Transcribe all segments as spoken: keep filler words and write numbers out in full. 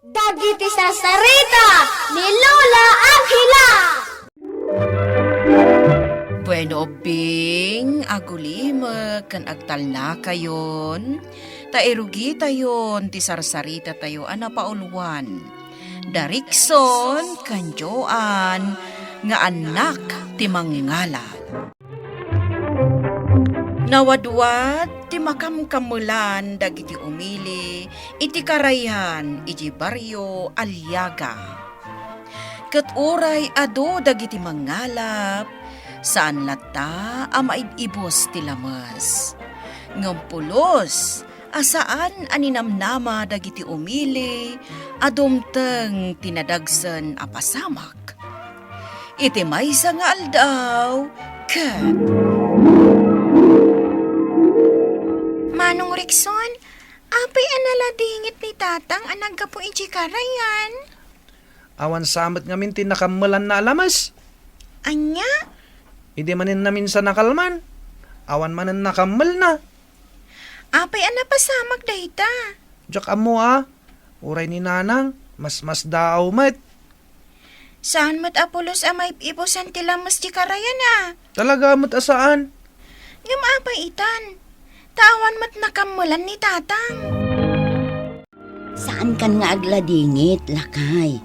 Dagiti sarsarita ni Lola Angela. Bueno, ubbing, agulimek ken agtalnakayon, ta irugitayon ti sarsaritatayo a napauluan. Da Rickson ken Joan nga annak ti mangngalap. Nawadwad ti makamkammelan dagiti umili iti karayan idiay Barrio Aliaga. Ket uray adu dagiti mangngalap, saan latta a maib-ibus ti lames. Ngem pulos a saan a ninamnama dagiti umili a dumteng ti nadagsen a pasamak. Iti maysa nga aldaw, ket Manong Rickson, apay a naladingit ni Tatang a naggapu idiay karayan? Awan sa met ngamin ti nakammelanna a lames. Ania? Idi manen naminsan a kalman, awan manen nakammelna. Apay a napasamak dayta? Diak ammo a. Uray ni Nanang, masmasdaaw met. Saan met a pulos a maib-ibusan ti lames ti karayan a. Talaga met a saan. Ngem apay itan? Ta awan met nakammelan ni Tatang. Saankan nga agladingit, lakay.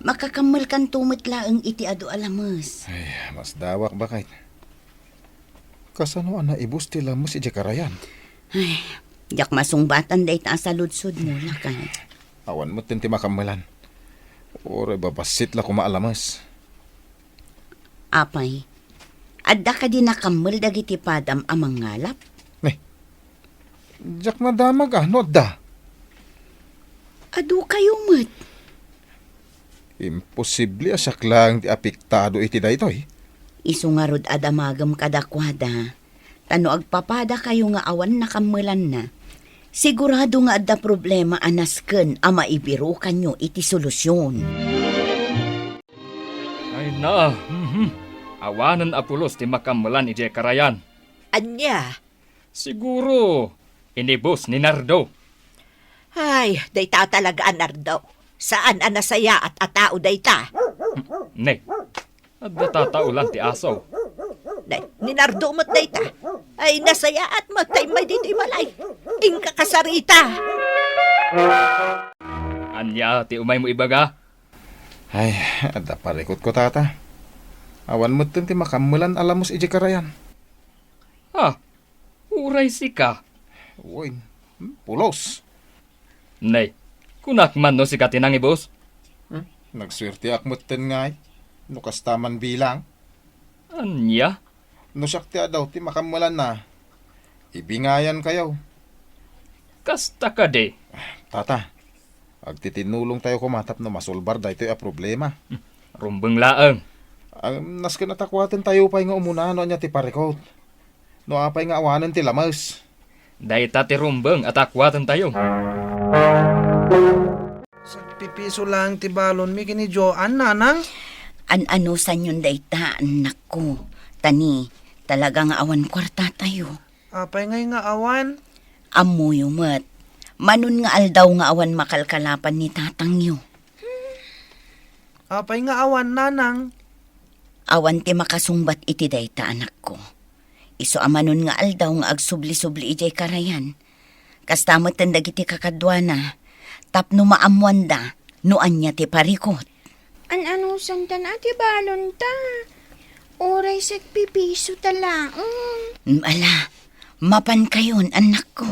Makakammelkanto met laeng iti adu a lames. Ay, masdaawak, baket. Kasano a naibus ti lames idiay karayan? Ay, diak masungbatan dayta a saludsodmo, lakay. Awan metten ti makammelan. Uray babassit la koma a lames. Apay, adda kadi nakammel dagiti padam a mangngalap? Ne, diak nadamag a no adda. Adukayo met. Imposible a siak laeng ti apektado iti daytoy. Isu ngarud a damagem kadakuada, ta no agpapadakayo nga awan nakammelanna, sigurado nga adda problema a nasken a maibirukanyo iti solusion. Ay na, mhm. Awanen a pulos ti makammelan idiay karayan. Ania? Siguro, inibus ni Nardo. Ay, dayta talaga a Nardo. Saan a nasayaat a tao dayta. Ne, adda tataulan ti aso. Nay, ni Nardo met dayta. Ay, nasayaat met ta immay ditoy balay. Inka kasarita. Ania ti umaymo ibaga? Ay, adda parikutko, tata. Awan metten ti makammelan a lames idiay karayan. Ha? Uray sika? Wen, hmm, pulos. Nay, kunak man no sika ti nangibus? Hmm? Nagsuerteak metten ngay, no kasta man bilang. Ania? No siak ti adu ti makammelanna, ibingayankayo. Kasta kadi? Tata, agtitinulongtayo koma tapno masolbar daytoy a problema. Hmm, rumbeng laeng. Ang nasken a takuatentayo pay nga umuna no ania ti parikut. No apay nga awanen ti lames. Dayta ti rumbeng a takuatentayo. Sagpipiso laeng ti balonmi ken ni Joan, nanang. An-anusanyon dayta, annakko. Ta ni, talaga nga awan kuartatayo. Apay ngay nga awan? Ammoyo met. Manon nga aldaw nga awan makalkalapan ni tatangyo. Apay nga awan, nanang? Awan ti makasungbat iti dayta, anakko. Isu a manon nga aldaw nga agsubli-subli idiay karayan. Kasta metten dagiti kakaduana, tapno maammoanda no ania ti parikut. An-anusantan a ti balonta? Uray sagpipiso ta laeng. Mm, ala, mapankayon, annakko.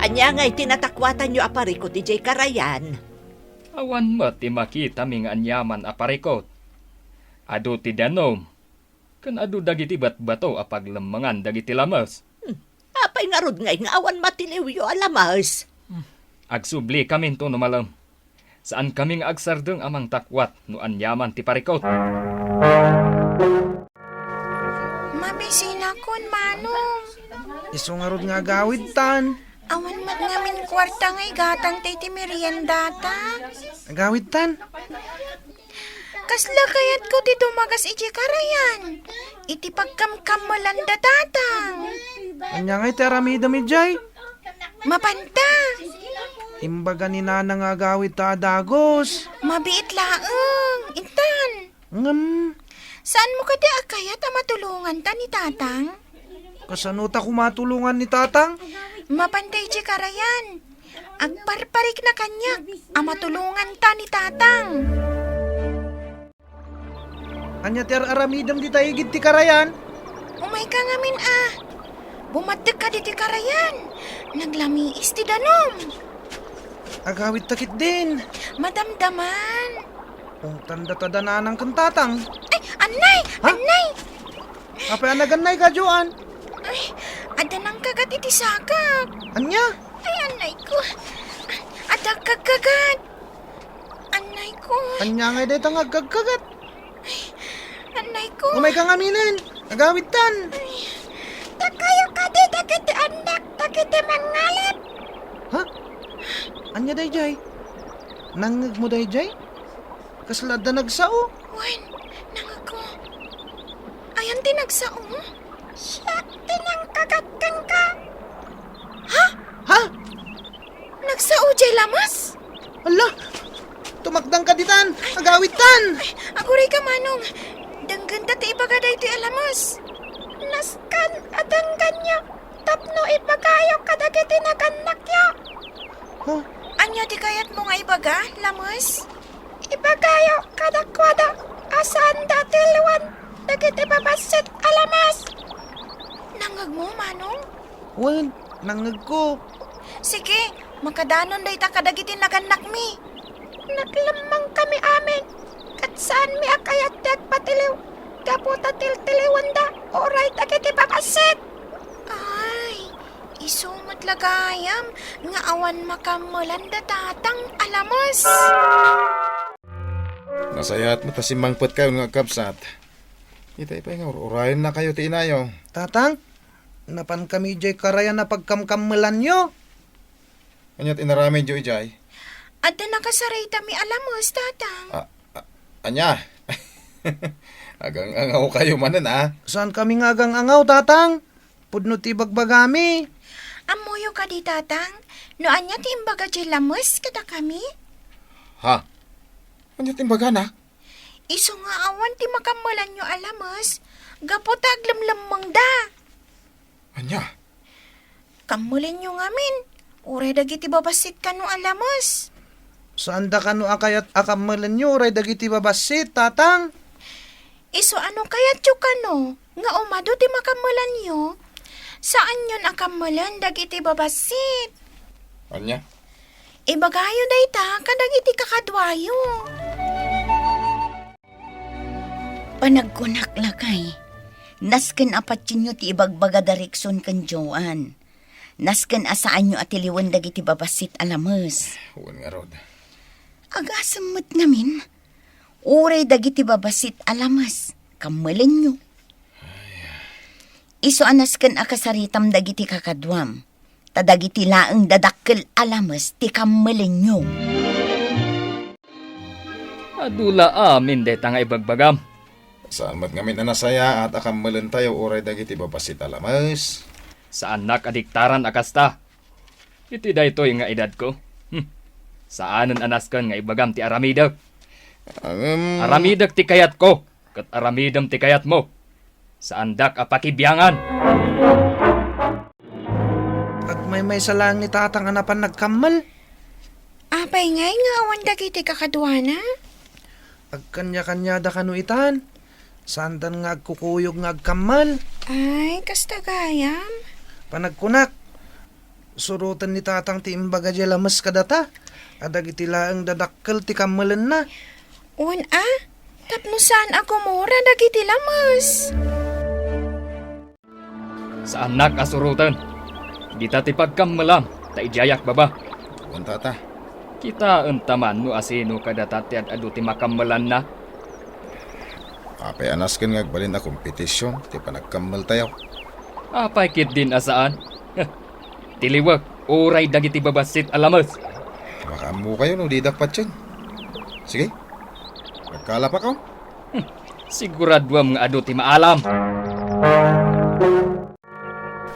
Ania ngay ti natakuatanyo a parikut idiay karayan? Awan met ti makitami nga aniaman a parikut. Adu ti danum, ken adu dagiti batbato a paglemmengan dagiti lames. Hmm. Apay ngarud ngay nga awan matiliwyo a lames? Hmm. Agsubli kaminto no malem. Saankami nga agsardeng a mangtakuat no aniaman ti parikut. Mabisinakon, Manong. Isu ngarud nga agawidtan. Awan met ngamin kuarta nga igatangta iti meriendata. Agawidtan. Kasla kayatko ti dumagas idiay karayan iti pagkamkammelan da tatang. Ania ngay ti aramidem idiay? Mapanta. Imbaga ni Nana nga agawidta a dagus. Mabiit laeng. Intan. Ngem? Saanmo kadi a kayat a matulonganta ni Tatang? Kasano ta ko matulongan ni Tatang? Mapanda idiay karayan. Agparparikna kaniak a matulonganta ni Tatang. Ania ti ar-aramidem dita igid ti karayan? Umayka ngamin a. Bumaddekka ditoy karayan. Naglamiis ti danum. Agawidta ketdin. Madamdaman. Ungtan data da Nanang ken Tatang. Ay, annay! Ha? Annay! Apay a nagannayka, Joan? Ay, adda nangkagat iti sakak. Ania? Ay, annay ko. Adda kagkagat. Annay ko. Ania ngay dayta nga agkagkagat? Ay, annay ko. Umayka ngaminen. Agawidtan. Ay, dakayo kadi dagiti annak dagiti manngalip. Ha? Ania daydiay? Nangngegmo daydiay? Kasla adda nagsao? Wen, nangngegko. Ayan ti nagsao? Siak ti nangkagat kenka. Ha? Ha? Nagsao jay lames? Ala! Tumakdangka ditan! Agawidtan! Ay, agurayka, Manong. Denggenta ti ibaga daytoy a lames. Nasken a denggenyo tapno ibagayo kadagiti nagannakyo. Huh? Ania ti kayatmo nga ibaga, lames? Ibagayo kadakuada a saanda a tiliwen dagiti babassit a lames. Nangngegmo, Manong? Wen, nangngegko. Sige, makadanon dayta kadagiti nagannakmi. Naglemmengkami amin, ket saanmi a kayat ti agpatiliw gapu ta tiltiliwenda uray dagiti babassit. Ay, isu met la gayam nga awan makammelan da Tatang a lames. Nasayaat met a simmangpetkayon nga agkabsat. Itay pay nga ur-urayennakayo ti inayo. Tatang, napankami idiay karayan a pagkamkammelanyo. Ania ti inaramidyo idiay? Adda nakasaritami a lames, Tatang. A, a, ania? Agang-angawkayo manen, a? Saankami nga agang-angaw, Tatang. Pudno ti ibagbagami. Ammoyo kadi, Tatang, no ania ti imbaga diay lames kadakami? Ha? Ania ti imbagana? Isu nga awan ti makammelanyo a lames, gapu ta aglemlemmengda. Ania? Kammelenyo ngamin, uray dagiti babassit kano a lames. Saanda kano a kayat a kammelenyo uray dagiti babassit, Tatang? Isu a no kayatyo kano nga umadu ti makammelanyo, saanyon a kammelen dagiti babassit. Ania? Ibagayo dayta kadagiti kakaduayo. Panagkunak, lakay, nasken a patienyo ti ibagbaga da Rickson ken Joan. Nasken a saanyo a tiliwen dagiti babassit a lames. Wen ngarud. Agasem met ngamin, uray dagiti babassit a lames, kammelenyo. Isu a nasken a kasaritam dagiti kakaduam, ta dagiti laeng dadakkel a lames ti kammelenyo. Adu la amin dayta nga ibagbagam. Saan met ngamin a nasayaat a kammelentayo uray dagiti babassit a lames? Saannak a diktaran a kasta. Iti daytoy nga edadko, hmm, saanen a nasken nga ibagam ti aramidek. Ngem aramidek ti kayatko, ket aramidem ti kayatmo. Saandak a pakibiangan. Agmaymaysa laeng ni Tatang a napan nagkammel. Apay ngay nga awan dagiti kakaduana? Agkaniakaniada kano itan. Saandan nga agkukuyog nga agkammel. Ay, kasta gayam. Panagkunak, suroten ni Tatang ti imbaga diay lames kadata, a dagiti laeng dadakkel ti kammelenna. Wen a, tapno saan a gumura dagiti lames. Saannak a suroten. Dita ti pagkammelam, ta idiayak baba. Wen, Tata. Kitaenta man no asino kadata ti ad-adu ti makammelanna. Apay a nasken nga agbalin a kompetision ti panagkammeltayo? Apay ketdin a saan? Tiliwek, uray dagiti babassit a lames. Makaammokayo no didak patien. Sige, agkalapakon. Hmm, siguraduem nga adu ti maalam.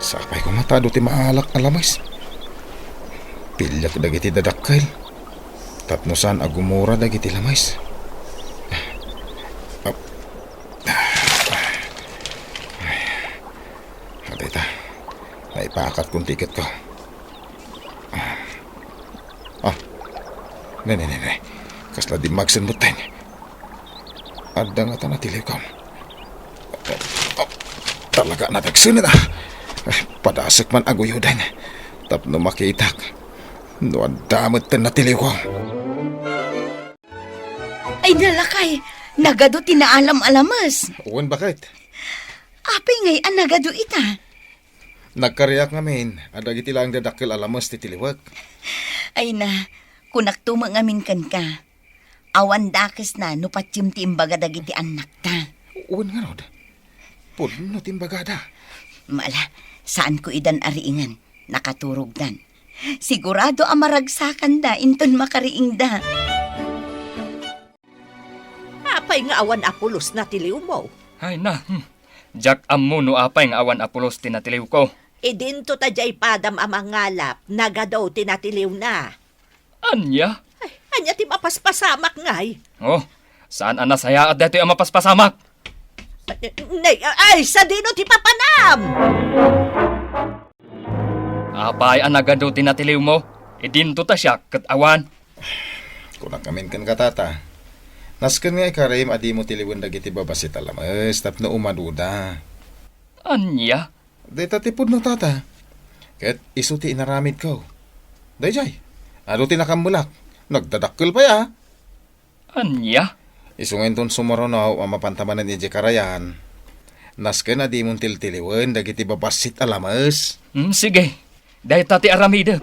Sapay koma ta adu ti maalak a lames. Piliak dagiti dadakkel tapno saan a gumura dagiti lames. Ah, adayta, naipakatkon ti iketko. Ah, ne, ne, ne, ne. Kasla dimmagsen metten. Adda ngata natiliwko. Oh, talaga nadagsen a. Padasek man a guyoden tapno makitak no adda metten natiliwko. Ay, nalakay! Nagadu ti naalam a lames. Wen, baket? Apay ngay a nagadu ita? Nagkariak ngamin a dagiti laeng dadakkel a lames ti tiliwek. Ay na, kunakto met ngamin kenka. Awan dakesna no patiem ti imbaga dagiti annakta. Wen ngarud, pudno ti imbagada. Mala, saanko idan ariingen. Nakaturogdan. Sigurado a maragsakanda inton makariingda. Apay nga awan a pulos natiliwmo? Ay na, hmm. Diak ammo no apay nga awan a pulos ti natiliwko. Idinto ta diay padam a mangalap, nagadu ti natiliwna. Ania? Ay, ania ti mapaspasamak ngay? Oh, saan a nasayaat daytoy a mapaspasamak? Ay, nay, ay, sadino ti papanam? Apay a nagadu ti natiliwmo? Idinto ta siak ket awan. Kunak ngamin kenka, tata. Nasken nga ikarim a dimo tiliwen dagiti babassit a lames tapno umaduda. Ania? Dayta ti pudno, tata. Ket isu ti inaramidko. Daydiay, adu ti nakammulak. Nagdadakkel pay a. Ania? Isu nga inton sumaruno a mapanta manen idiay karayan, nasken a dimon tiltiliwen dagiti babassit a lames. Hmm, sige. Dayta ti aramidek.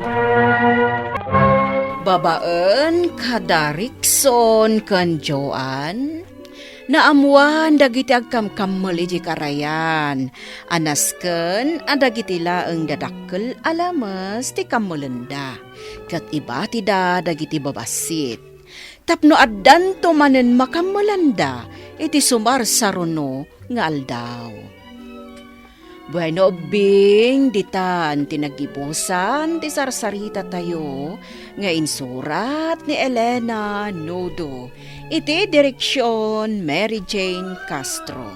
Babaen kada Rickson ken Joan, naammoan dagiti agkamkammel idiay karayan a nasken a dagiti laeng dadakkel a lames ti kammelenda, ket ibatida dagiti babassit. Tapno addanto manen makammelanda iti sumarsaruno nga aldaw. Bueno, ubbing, ditan ti naggibusan ti sarsaritatayo nga insurat ni Elena Nudo iti direksion Mary Jane Castro.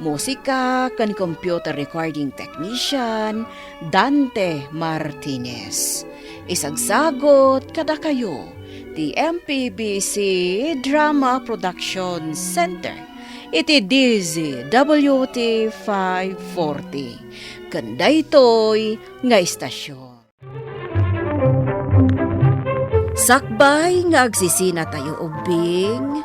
Musika ken computer recording technician, Dante Martinez. Isagsagut kadakayo ti M P B C Drama Production Center iti D Z W T five forty. Ken daytoy nga istasyon. Sakbay nga agsisinatayo ubbing,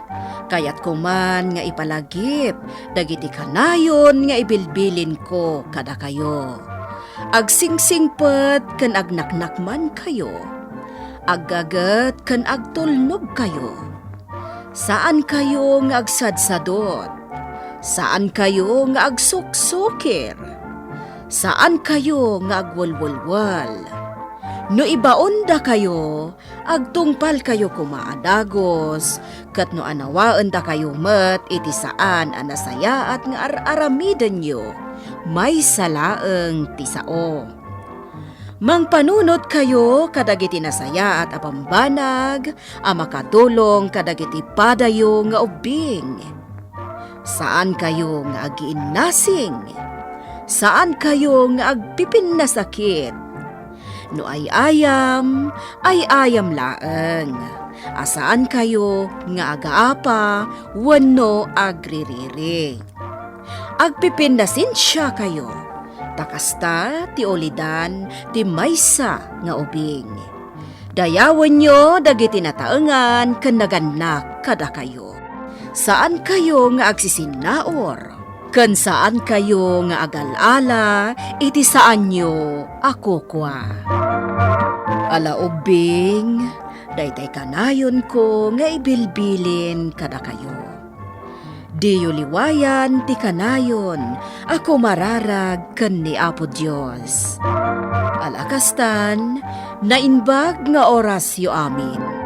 kayatko man nga ipalagip dagiti kanayon nga ibilbilinko kadakayo. Agsingsingpet ken agnaknakmankayo. Aggaget ken agtulnogkayo. Saankayo nga agsadsadot. Saankayo nga agsuksukir. Saankayo nga agwelwelwel. No ibaondakayo, agtungpalkayo koma a dagus, ket no anawaendakayo met iti saan a nasayaat nga ar-aramidenyo, maysa laeng ti sao. Mangpanunotkayo kadagiti nasayaat a bambanag a makatulong kadagiti padayo nga ubbing. Saankayo nga agiinnasing. Saankayo nga agpipinnasakit. No ay-ayam, ay-ayam laeng. A saankayo nga agaapa wenno agririri. Agpipinnasensiakayo, ta kasta ti ulidan ti maysa nga ubing. Dayawenyo dagiti nataengan ken nagannak kadakayo. Saankayo nga agsisinnaur, ken saankayo nga agal-ala iti saanyo a kukua. Ala ubbing, daytay kanayonko nga ibilbilin kadakayo. Diyo liwayan ti kanayon a kumararag ken ni Apo Dios. Ala kastan, naimbag nga orasyo amin.